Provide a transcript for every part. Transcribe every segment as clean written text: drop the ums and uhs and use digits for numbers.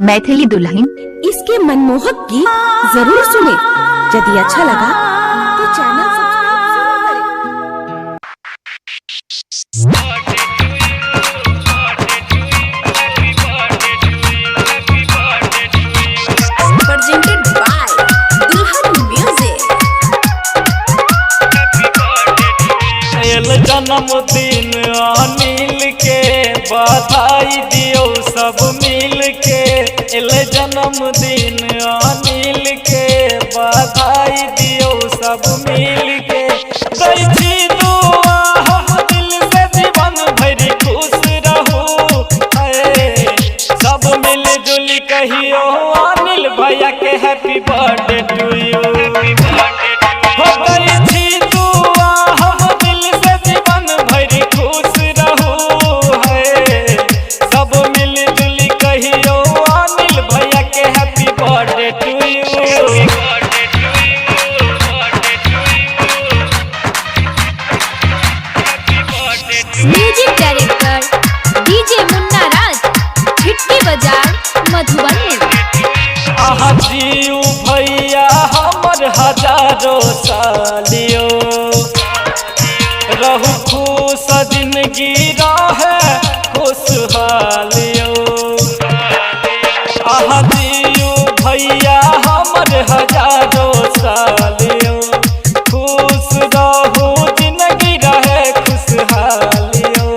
मैथिली दुल्हन इसके मनमोहक गीत जरूर सुने। यदि अच्छा लगा तो चैनल सब्सक्राइब जरूर करें। Presented by Dulhan Music. आयल जन्मदिन अनिल के बधाई दियो सब मिल के। एल जन्मदिन अनिल के बधाई दियो सब मिल के। दै छी दुआ हम दिल से जीवन भरि खुश रहू। सब मिल जुल कहियो अनिल भैया के हैप्पी बर्थडे टू you. हो दै छी दुआ हम दिल से जीवन भरि खुश रहू। है सब मिल जुल कहियो अनिल भैया के happy birthday to you. Music director DJ Munna Raj, Chhitki Bazar, Madhubani. आहा जियू भैया हमर हजारों सालियो, रहू खुश जिंदगी रहे खुशहालियो। आहा जियू भैया हमर हजारों सालियो, खुश रहू जिंदगी रहे खुशहालियो।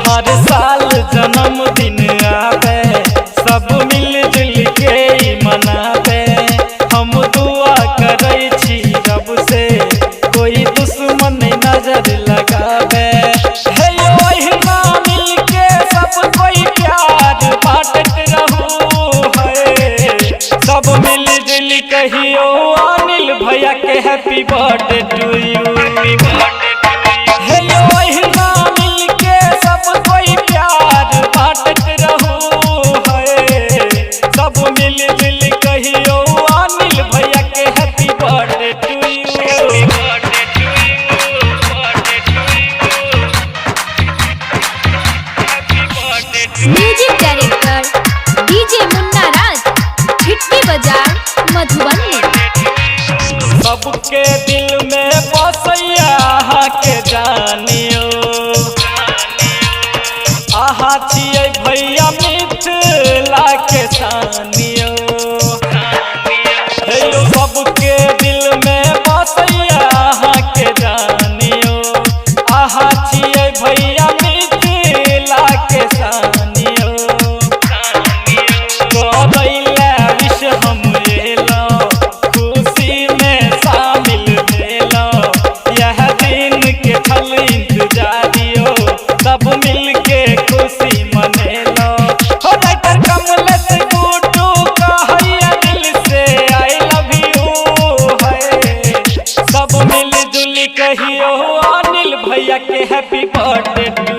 हर साल जन्मदिन आवे सब मिल जुल के मनावे। हम दुआ करै छी रब से कोई दुश्मन नजर लगावे। हे ओहिना मिल के सब कोई प्यार बांटत रहू। है सब मिल जुल कहियो अनिल भैया के हैप्पी बर्थडे टू you. हे ओहिना मिल के सब कोई प्यार बांटत रहू। है सब मिल जुल कहियो अनिल भैया के happy birthday to you. Music director DJ Munna Raj, Chhitki Bazar, Madhubani. सबके दिल में बसैया अहाँ के जानियो, अहाँ छियै भैया मिथिला के सानियो। हे यौ सबके दिल में बसैया अहाँ के जानियो, अहाँ छियै भैया मिथिला के सानियो। करैला विश हम एलौं, खुशी में शामिल भेलौं। यह दिन के छल इंतजारियो, सब मिल के खुशी मनेलौं। हो राइटर कमलेश गुड्डू कहैया दिल से I love you. है सब मिल जुल कहियो अनिल भैया के हैप्पी बर्थडे टू